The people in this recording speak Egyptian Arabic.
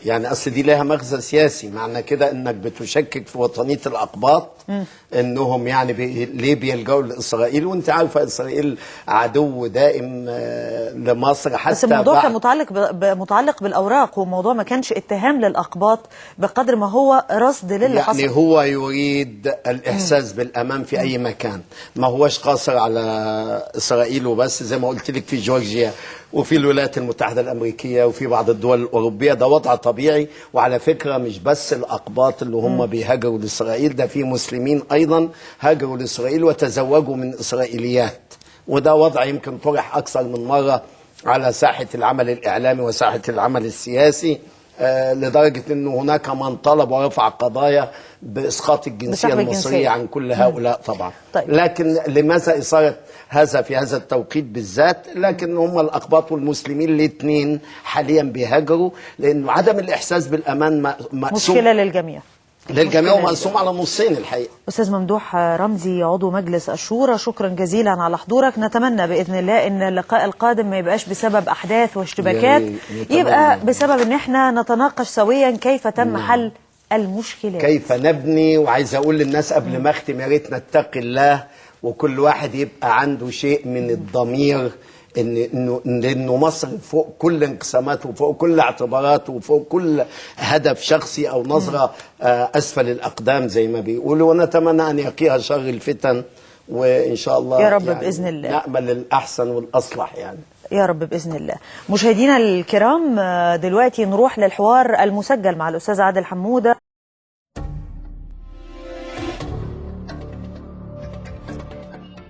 يعني اصل دي لها مغزى سياسي، معنى كده انك بتشكك في وطنية الاقباط، انهم يعني ليه بيلجأوا لاسرائيل، وانت عارفه اسرائيل عدو دائم لمصر حتى. بس الموضوع كان متعلق متعلق بالاوراق، وموضوع ما كانش اتهام للاقباط بقدر ما هو رصد للي يعني حصل. يعني هو يريد الاحساس بالامان في اي مكان، ما هوش قاصر على اسرائيل وبس، زي ما قلت لك في جورجيا وفي الولايات المتحدة الأمريكية وفي بعض الدول الأوروبية، ده وضع طبيعي. وعلى فكرة مش بس الأقباط اللي هم بيهاجروا لإسرائيل، ده في مسلمين أيضا هاجروا لإسرائيل وتزوجوا من إسرائيليات، وده وضع يمكن طرح أكثر من مرة على ساحة العمل الإعلامي وساحة العمل السياسي، لدرجة أنه هناك من طلب ورفع قضايا بإسقاط الجنسية المصرية عن كل هؤلاء طبعا. طيب. لكن لماذا إثارة هذا في هذا التوقيت بالذات؟ لكن هم الأقباط والمسلمين الاثنين حاليا بيهاجروا، لأنه عدم الإحساس بالأمان مقسوم، مشكلة للجميع، للجميع، ومقسوم على نصين الحقيقة. أستاذ ممدوح رمزي عضو مجلس الشورى، شكرا جزيلا على حضورك. نتمنى بإذن الله أن اللقاء القادم ما يبقاش بسبب أحداث واشتباكات، يبقى بسبب أن احنا نتناقش سويا كيف تم حل المشكلات، كيف نبني. وعايز أقول للناس قبل ما أختم، يا ريت نتقي الله، وكل واحد يبقى عنده شيء من الضمير، إنه مصر فوق كل انقساماته وفوق كل اعتباراته وفوق كل هدف شخصي أو نظرة أسفل الأقدام زي ما بيقولوا. ونتمنى أن يقيها شر الفتن، وإن شاء الله يا رب يعني بإذن الله نأمل الأحسن والأصلح يعني يا رب بإذن الله. مشاهدينا الكرام، دلوقتي نروح للحوار المسجل مع الأستاذ عادل حمودة.